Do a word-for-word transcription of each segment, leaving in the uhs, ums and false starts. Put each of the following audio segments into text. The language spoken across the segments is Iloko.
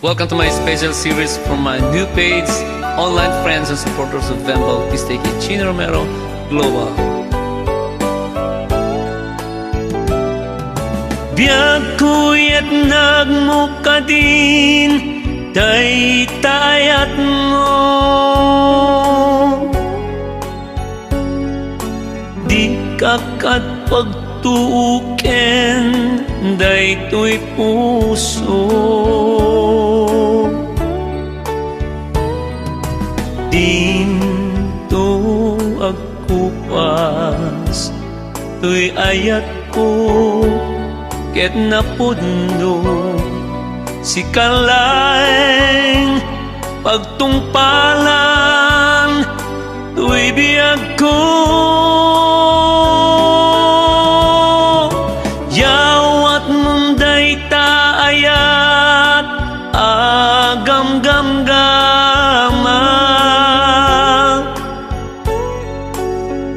Welcome to my special series from my new page, online friends and supporters of Vembel. Please take it, Chino Romero Global. Biag kuyat nagmukadin, dayta ayatmo. Dika ket pagtuoken daytoy puso. Dinto agkupas toy ayatko ket napudno. Sika laeng pagtungpalan toy biagko. Yawatmon dayta ayat a gamgamgamak.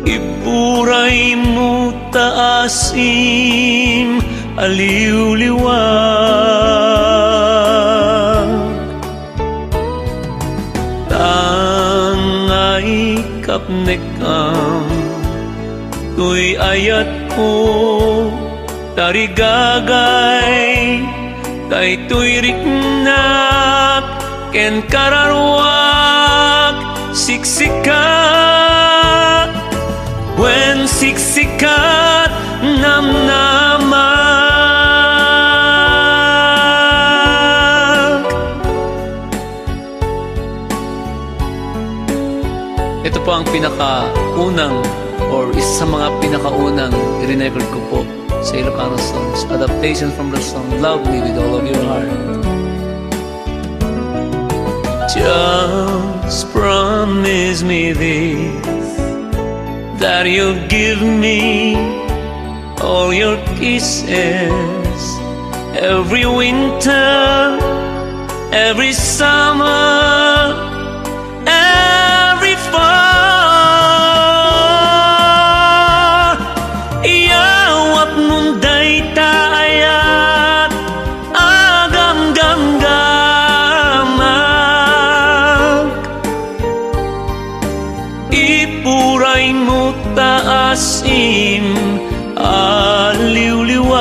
Iburaymo ta asim a liwliwag. Tangay kapnekam toy ayatko, tarigagay daytoy riknak ken kararuak. Siksika, wen siksikat namnamak. Ito po ang pinakaunang or isa sa mga pinakaunang i-record ko po sa Ilocano songs. Adaptation from the song Love Me With All of Your Heart. Just promise me this, that you'll give me all your kisses every winter, every summer, every fall. Iyawatmon dayta ayat a gamgamgamak. Iburaymo ta asim a liwliwag.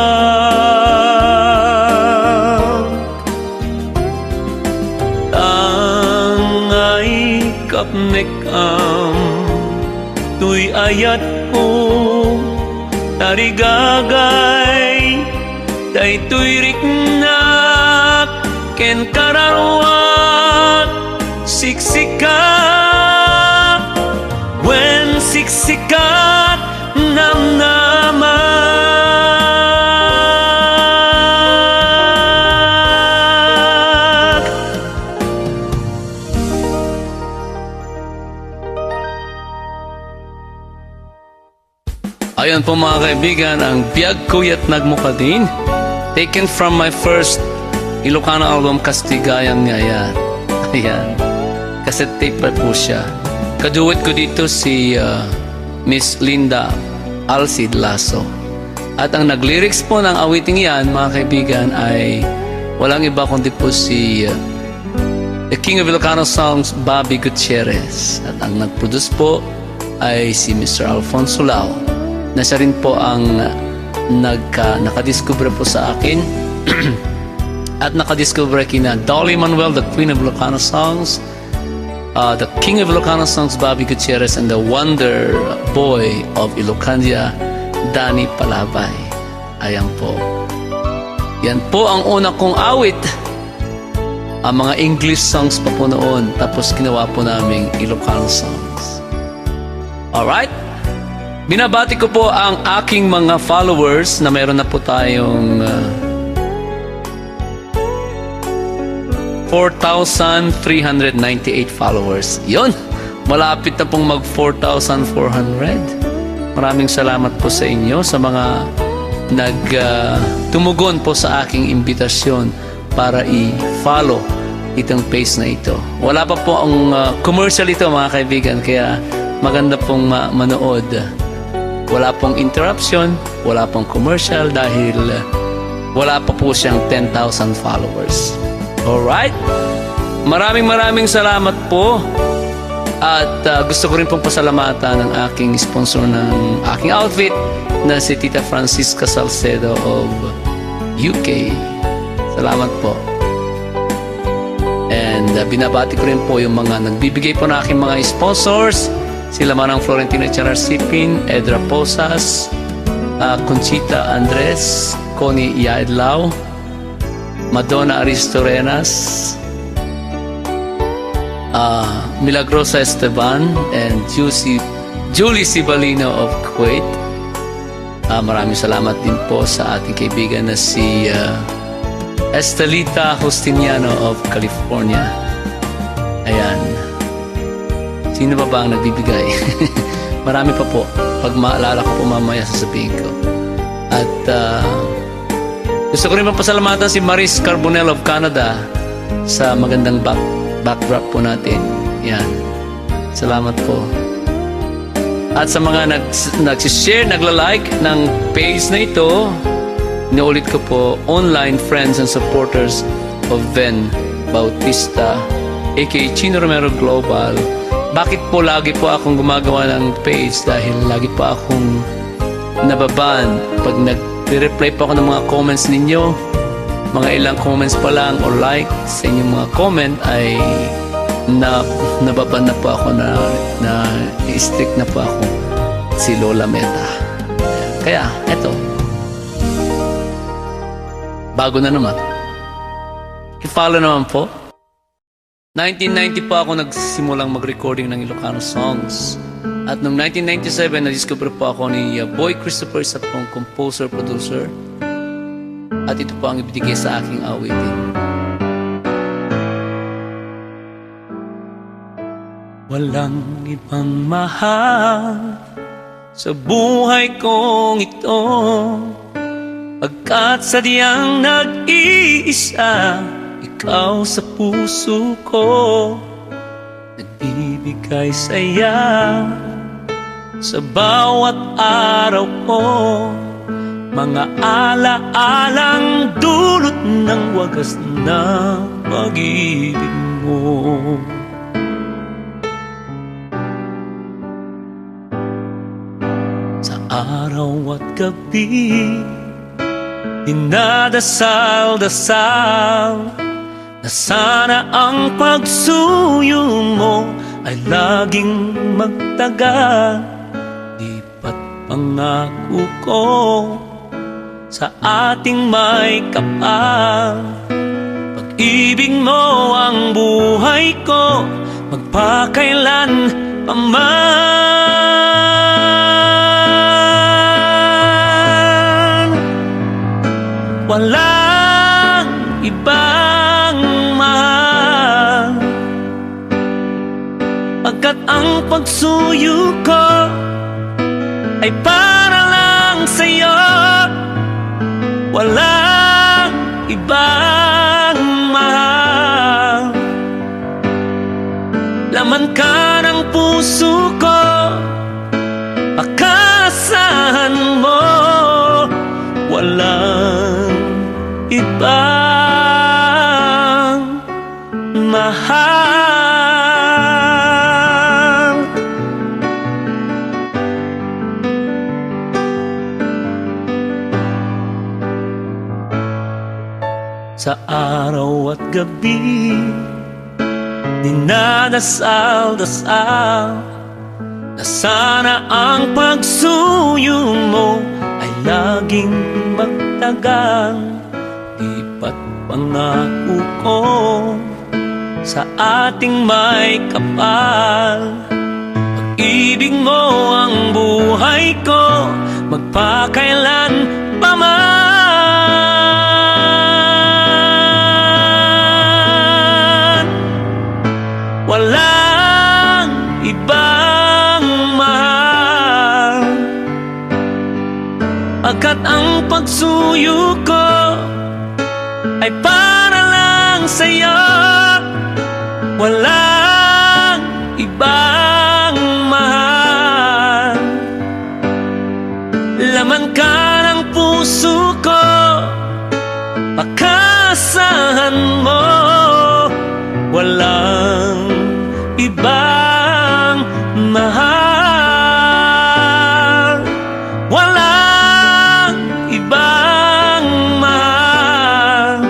Tangay kapnekam toy ayatko, tarigagay daytoy riknak ken kararuak. Siksika, wen siksikat namnamak. Ayan po, mga kaibigan, ang Biag Kuyat Nagmukadin, taken from my first Ilocano album, Kastigayam Nga Yan. Ayan. Cassette tape pa po siya. Kaduet ko dito si, ah, Miss Linda Alcid Lasso. At ang nag-lyrics po ng awiting yan, mga kaibigan, ay walang iba kundi po si, ah, The King of Ilocano Songs, Bobby Gutierrez. At ang nag-produce po ay si Mister Alfonso Lao, na siya rin po ang nagka-, nakadiskubre po sa akin at nakadiskubre kina Dolly Manuel, the Queen of Ilocano Songs, uh, the King of Ilocano Songs, Bobby Gutierrez, and the Wonder Boy of Ilocandia, Danny Palabay. Ayan po. Yan po ang una kong awit. Ang mga English songs pa po noon, tapos ginawa po naming Ilocano songs. Alright? Binabati ko po ang aking mga followers na meron na po tayong, ah, four thousand three hundred ninety-eight followers. Yon, malapit na pong mag four thousand four hundred. Maraming salamat po sa inyo, sa mga nag, ah, tumugon po sa aking imbitasyon para i-follow itong page na ito. Wala pa po ang, ah, commercial ito, mga kaibigan, kaya maganda pong ma-, manood. Wala pong interruption, wala pong commercial dahil, ah, wala pa po siyang ten thousand followers. Alright? Maraming maraming salamat po. At, ah, gusto ko rin pong pasalamatan ang aking sponsor ng aking outfit na si Tita Francisca Salcedo of U K. Salamat po. And, ah, binabati ko rin po yung mga nagbibigay po ng aking mga sponsors. Sila Manang Florentino H R R Sipin, Edra Posas, ah, Conchita Andres, Connie Yaedlaw, Madonna Aristorenas, ah, Milagrosa Esteban, and Juicy, Julie Sibalino of Kuwait. Ah, maraming salamat din po sa ating kaibigan na si, ah, Estelita Justiniano of California. Ayan. Sino ba ba ang nagbibigay? Marami pa po. Pag maalala ko po mamaya, sasabihin ko. At, ah, gusto ko rin mapasalamatan si Maris Carbonell of Canada sa magandang back-, backdrop po natin. Yan. Salamat po. At sa mga nags-, nagsishare, nagla-like ng page na ito, inuulit ko po, online friends and supporters of Ben Bautista, A K A Chino Romero Global. Bakit po lagi po akong gumagawa ng page? Dahil lagi po akong nababan pag nagre-reply po ako ng mga comments ninyo. Mga ilang comments pa lang o like sa inyong mga comment ay na, nababan na po ako, na, na-strict na po ako si Lola Meta. Kaya, eto. Bago na naman. I-follow naman po. Nineteen ninety pa ako nagsimulang mag-recording ng Ilocano songs. At noong nineteen ninety-seven, na-discover po ako ni, uh, Boy Christopher, isa pong composer, producer. At ito po ang ibinigay sa aking awitin. Walang ibang mahal sa buhay kong ito, pagkat sadyang nag-iisa ikaw sa puso ko, nagbibigay saya sa bawat araw ko, mga ala-alang dulot ng wagas na pag-ibig mo. Sa araw at gabi, dinadasal-dasal na sana ang pagsuyo mo ay laging magtagal. Di ba't pangako ko sa ating may kapal. Pag-ibig mo ang buhay ko, magpakailan pa man. Walang ibang mahal. Pagkat ang pagsuyo ko ay para lang sa'yo. Walang ibang mahal. Laman ka ng puso ko, pakaasahan mo. Walang ibang mahal. Sa araw at gabi, dinadasal-dasal na sana ang pagsuyo mo ay laging magtagal. Di ba't pangako ko sa ating may kapal. Pag-ibig mo ang buhay ko, magpakailan pa man. Walang ibang mahal. Pagkat ang pagsuyo ko ay para lang sa'yo. Walang ibang mahal. Laman ka ng puso ko, pakaasahan mo. ibang mahal. Walang ibang mahal.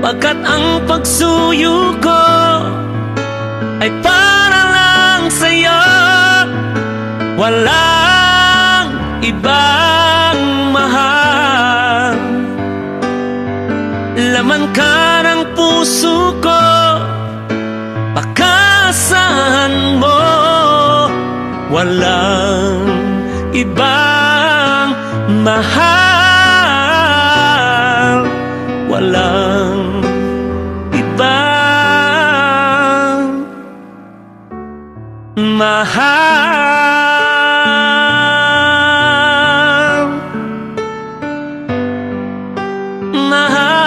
Pagkat ang pagsuyo ko ay para lang sa'yo. Walang ibang mahal. Laman ka ng puso ko, pakaasahan mo. Walang ibang mahal. Walang ibang mahal. Mahal.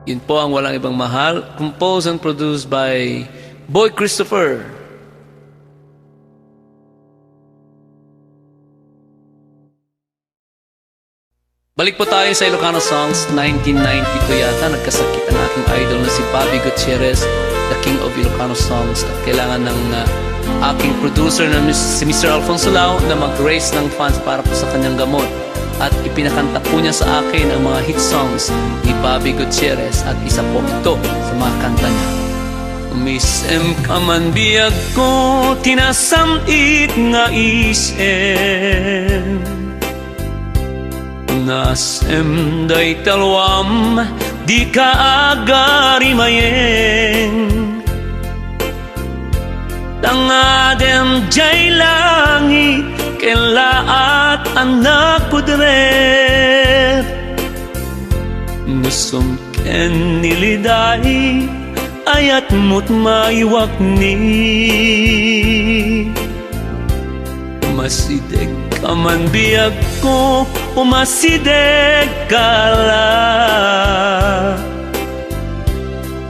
Yun po ang Walang Ibang Mahal, composed and produced by Boy Christopher. Balik po tayo sa Ilocano Songs. Nineteen ninety-two yata, nagkasakit ang aking idol na si Bobby Gutierrez, the king of Ilocano Songs. At kailangan ng, ah, aking producer na mis-, si Mister Alfonso Lao na mag-raise ng funds para po sa kanyang gamot. At ipinakanta po niya sa akin ang mga hit songs ni Bobby Gutierrez at isa po ito sa mga kanta niya. Umisem ka man biag ko, tinasam-it nga isem. Nasem dayta luam, dika agarimayeng. Tangadem jay langit, kellaat a nakudret. Nusum ken ni Liday, ayat mo't maiwakni. Umasideg ka man biag ko, umasideg ka la.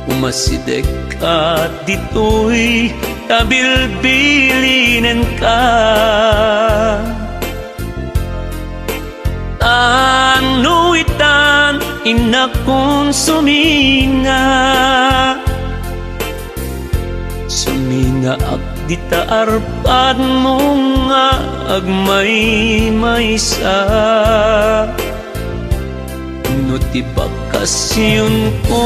Umasideg ka ditoy, ta bilbilinen ka. Tano itan, inakon suminga. Sumingaak dita arpadmo nga agmaymaysa. No ti bakasionko,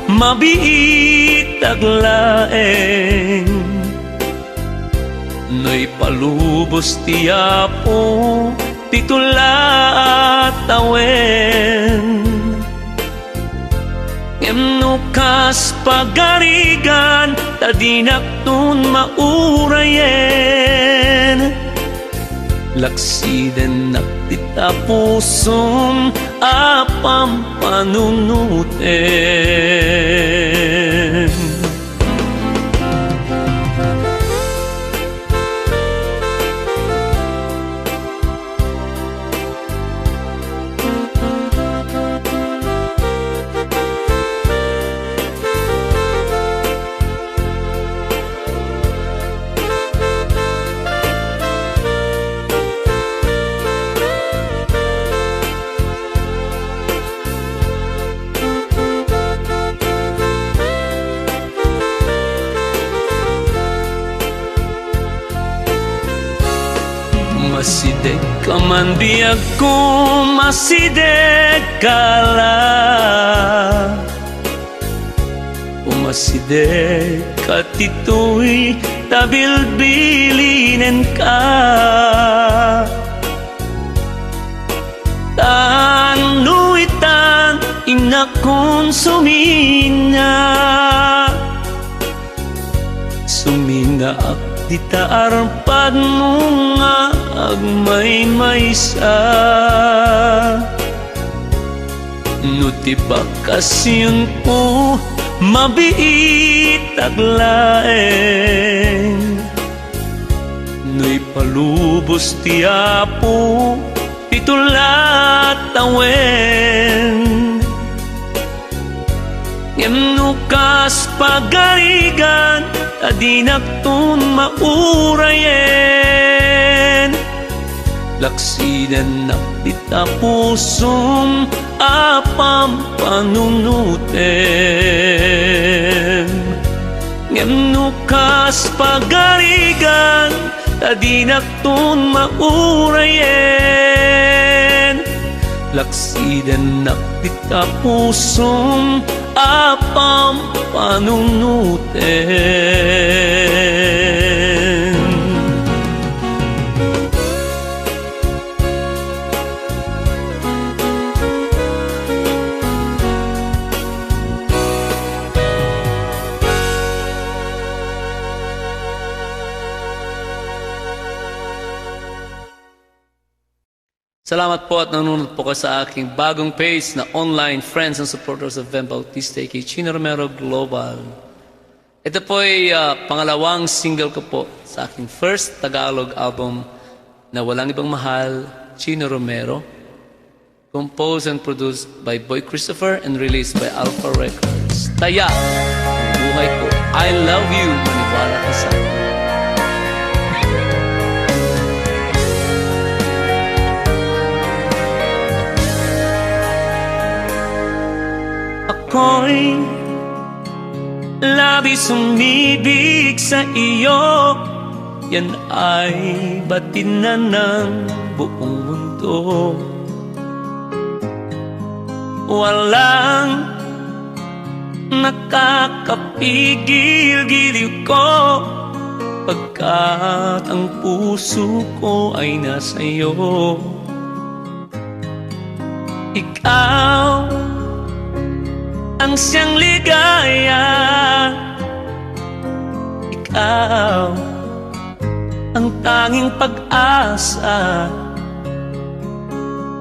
mabiitak laeng. No ipalubos ti Apo, pito la a tawen. Ngem no kas pagarigan, ta dinakton maurayen. Laksidennak dita pusom a pampanunoten. Masideg ka man biag ko, masideg ka la. Umasideg ka ditoy, ta bilbilinen ka. Tano itan, inakon suminga. Sumingaak dita arpadmo nga agmaymaysa. No ti bakasionko, mabiitak laeng. No ipalubos ti Apo, pito la a tawen. Ngem no kas pagarigan, ta dinakton maurayen. Laksidennak dita pusom a pampanunotem. Ngem no kas pagarigan, ta dinakton maurayen. Laksidennak dita pusom a pampanunotem. Salamat po at nanonood po kayo sa aking bagong page na online friends and supporters of Evan Bautista, aka Chino Romero Global. Ito po ay, ah, pangalawang single ko po sa aking first Tagalog album na walang ibang mahal, Chino Romero. Composed and produced by Boy Christopher and released by Alpha Records. Taya, ang buhay ko. I love you, maniwala ka sa akin. Ako'y labis umibig sa iyo, yan ay batid na ng buong mundo. Walang nakakapigil, giliw ko, pagkat ang puso ko ay nasa iyo. Ikaw ang siyang ligaya, ikaw ang tanging pag-asa.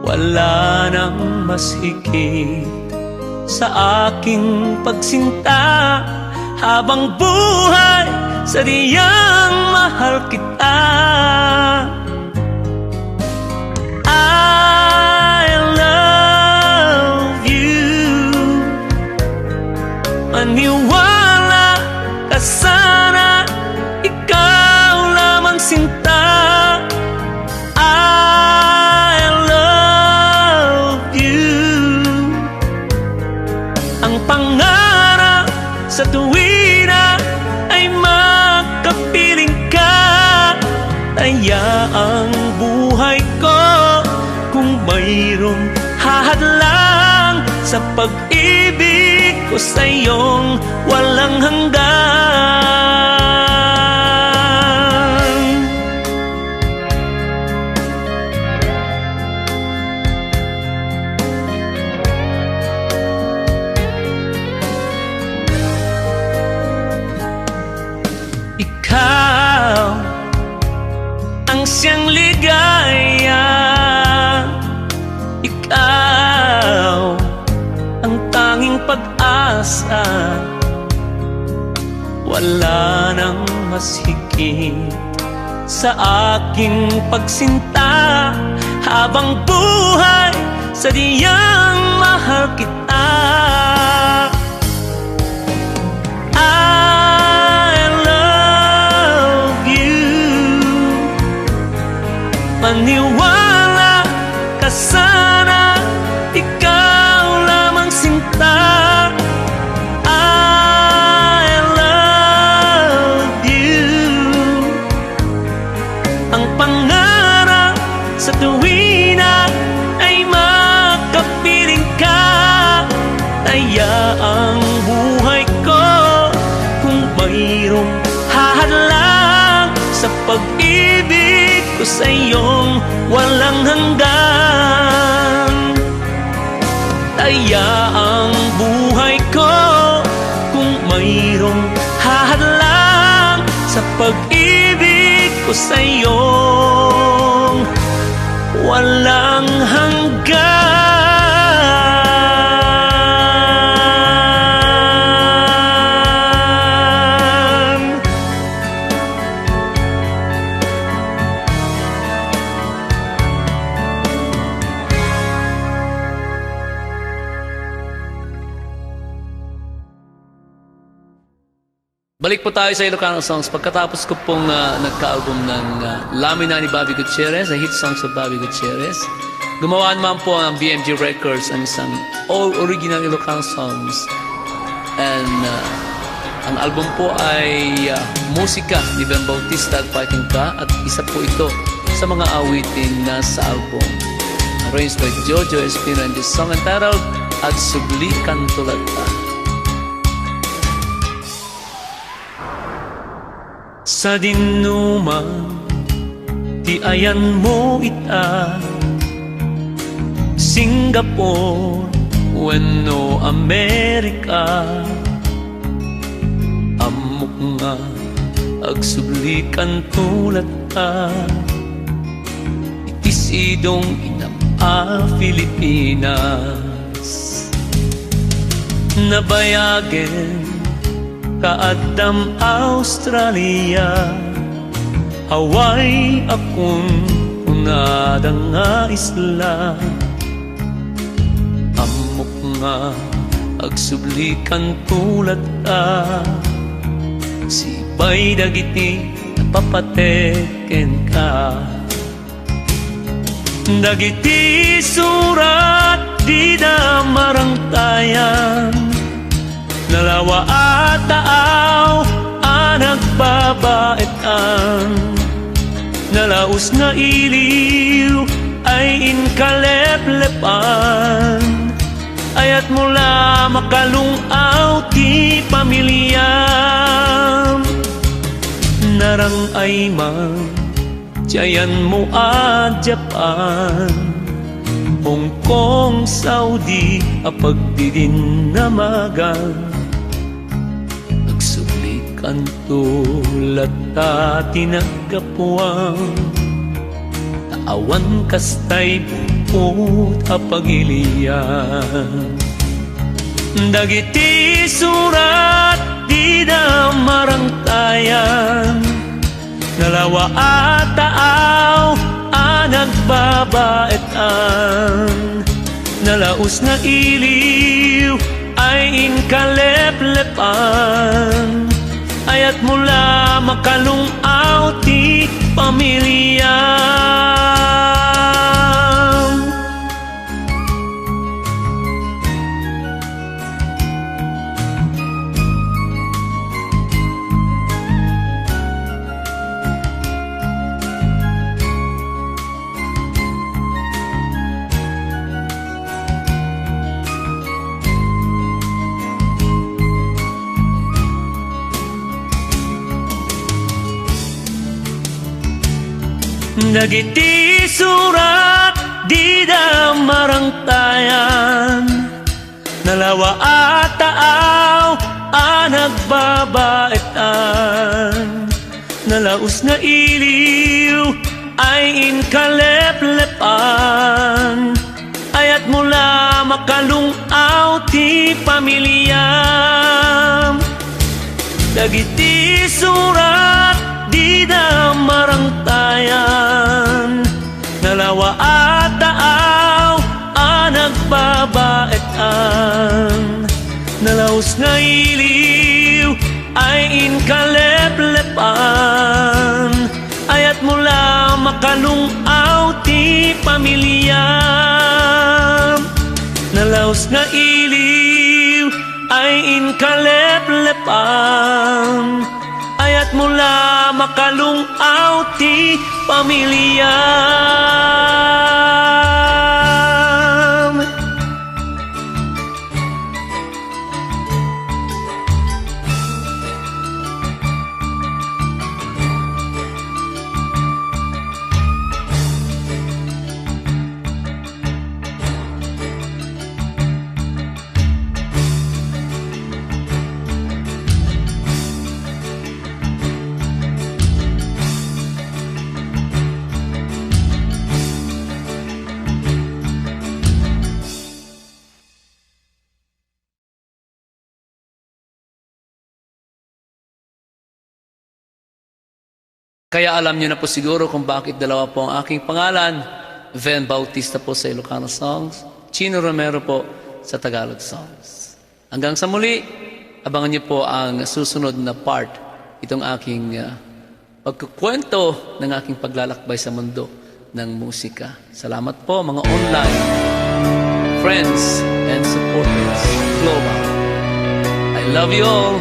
Wala nang mas higit sa aking pagsinta habang buhay, sadyang mahal kita. I love you. Maniwala ka sana, ikaw lamang sinta. I love you. Ang pangarap sa tuwina ay makapiling ka. Taya ang buhay ko kung mayroong hahadlang sa pag-ibig ko sa iyong walang hanggan. Ikaw ang siyang ligaya, ikaw ang tanging pag-asa. Wala nang mas higit sa aking pagsinta habang buhay, sadyang mahal kita. I love you. Maniwala ka sana, ikaw lamang sinta. I love you. Ang pangarap sa tuwina ay makapiling ka. Taya ang buhay ko kung mayroong hahadlang sa pag-ibig ko sa iyong walang hanggan. Taya ang buhay ko kung mayroong hahadlang sa pag-ibig ko sa iyong walang hanggan. Balik po tayo sa Ilocano songs. Pagkatapos ko pong, ah, nagka-album ng, ah, Lamina ni Bobby Gutierrez, the hit songs of Bobby Gutierrez, gumawa naman po ang B M G Records, ang isang all original Ilocano songs. And, ah, ang album po ay, ah, musika ni Ben Bautista at Fighting Ka, at isa po ito sa mga awitin na sa album. Arranged by Jojo Espino and this song entitled Agsubli Kanto Latta. Sadinoman ti ayanmo ita, Singapore wenno Amerika, ammok nga agsubli kanto latta iti sidong inam a Filipinas. Nabayagen ka addam Australia, Hawaii a kunkunada nga isla. Ammok nga agsubli kanto latta, sipay dagiti napapatek kenka. Dagiti surat dida marangtayan, nalawa a taaw a nagbabaetan, nalaus nga iliw ay inkaleplepan. Ayatmo la makalung-aw ti pamiliam. Narang-ay man ti ayanmo a Japan, Hong Kong, Saudi a pagdidinnamagan. Agsubli kanto latta ti naggapuam, ta awan kasta a puput a pagilian. Dagiti surat dida marangtayan, nalawa a taaw a nagbabaetan, nalaus nga iliw ay inkaleplepan. Ayatmo la makalung-aw ti pamiliam. Dagiti surat dida marangtayan, nalawa a taaw a nagbabaetan, nalaus nga iliw ay inkaleplepan. Ayatmo la makalung-aw ti pamiliam. Dagiti surat dida marangtayan, nalawa a taaw a nagbabaetan, nalaus nga iliw ay inkaleplepan. Ayatmo la makalung-aw ti pamiliam. Nalaus nga iliw ay inkaleplepan. Ayatmo la makalung-aw ti pamiliam. Kaya alam niyo na po siguro kung bakit dalawa po ang aking pangalan. Ven Bautista po sa Ilocano songs, Chino Romero po sa Tagalog songs. Hanggang sa muli, Abangan niyo po ang susunod na part itong aking, ah, pagkukwento ng aking paglalakbay sa mundo ng musika. Salamat po, mga online friends and supporters global. I love you all.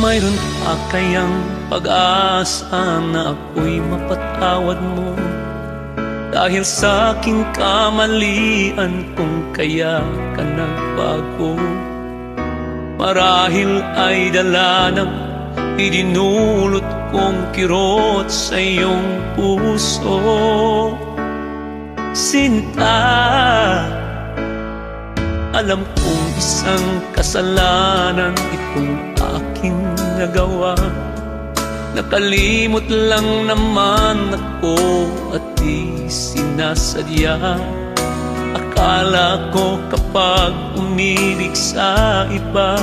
Mayroon pa kayang pag-asa na ako'y mapatawad mo? Dahil sa aking kamalian kung kaya ka nagbago. Marahil ay dala ng idinulot kong kirot sa iyong puso. Sinta, alam kong isang kasalanan itong aking nagawa. Nakalimot lang naman ako at di sinasadya. Akala ko kapag umibig sa iba,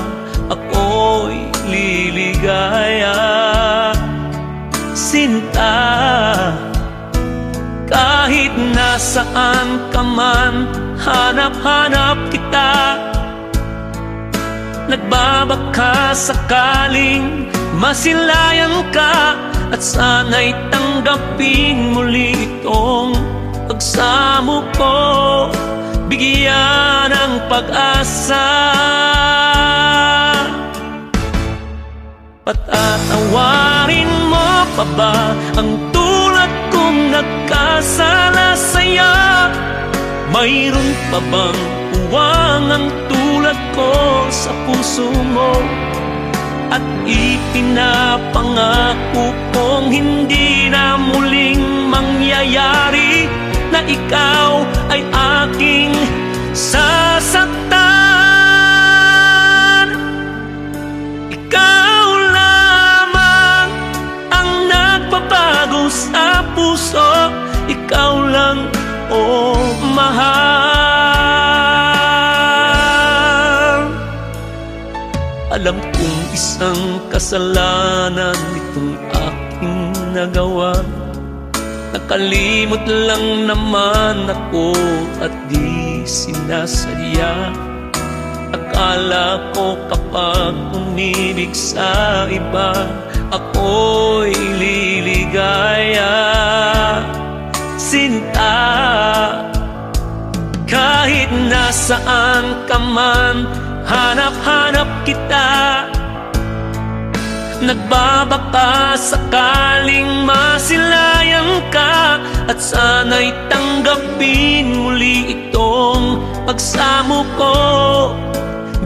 ako'y liligaya. Sinta, kahit nasaan ka man, hanap-hanap kita. Nagbabaka sakaling masilayan ka, at sana'y tanggapin muli itong pagsamo ko. Bigyan ng pag-asa. Patatawarin mo pa ba ang tulad kong nagkasala sa'yo? Mayroon pa bang puwang ang tulad ko sa puso mo? At ipinapangako kong hindi na muling mangyayari na ikaw ay aking sasaktan. Ikaw lamang ang nagbabago sa puso. Ikaw lang, oh mahal. Alam kong isang kasalanan itong aking nagawa. Nakalimot lang naman ako at di sinasadya. Akala ko kapag umibig sa iba, ako'y liligaya. Sinta, kahit nasaan ka man, hanap-hanap kita. Nagbabaka sakaling masilayan ka, at sana'y tanggapin muli itong pagsamo ko.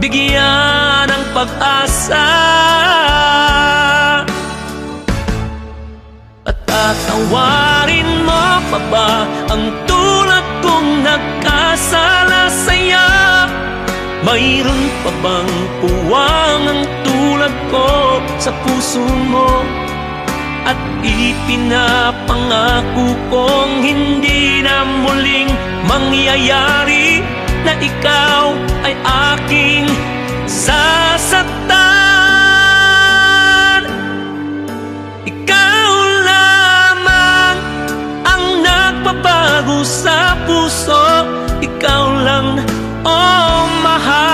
Bigyan ng pag-asa. Patatawarin mo pa ba ang tulad kong nagkasala sa'yo? Mayroon pa bang puwang ang tulad ko sa puso mo? At ipinapangako kong hindi na muling mangyayari na ikaw ay aking sasaktan. Ikaw lamang ang nagbabago sa puso. Ikaw lang, oh mahal.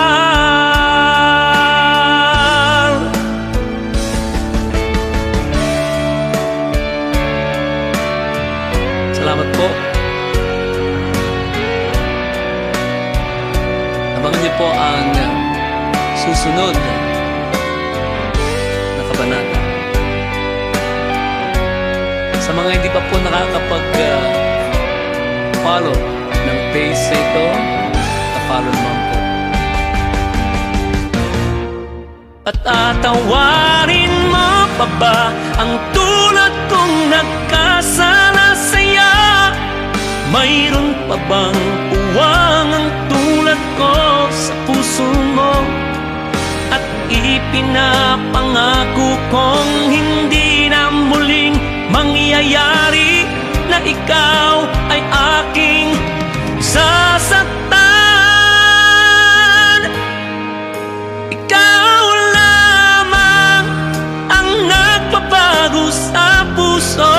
Salamat po. Abangan niyo po ang susunod na kabanata. Sa mga hindi pa po nakakapag, ah, follow ng page na ito, pa-follow naman po. Patatawarin mo pa ba ang tulad kong nagkasala sa'yo? Mayroon pa bang puwang ang tulad ko sa puso mo? At ipinapangako kong hindi na muling mangyayari na ikaw ay aking sasaktan. Ikaw lamang ang nagbabago sa puso.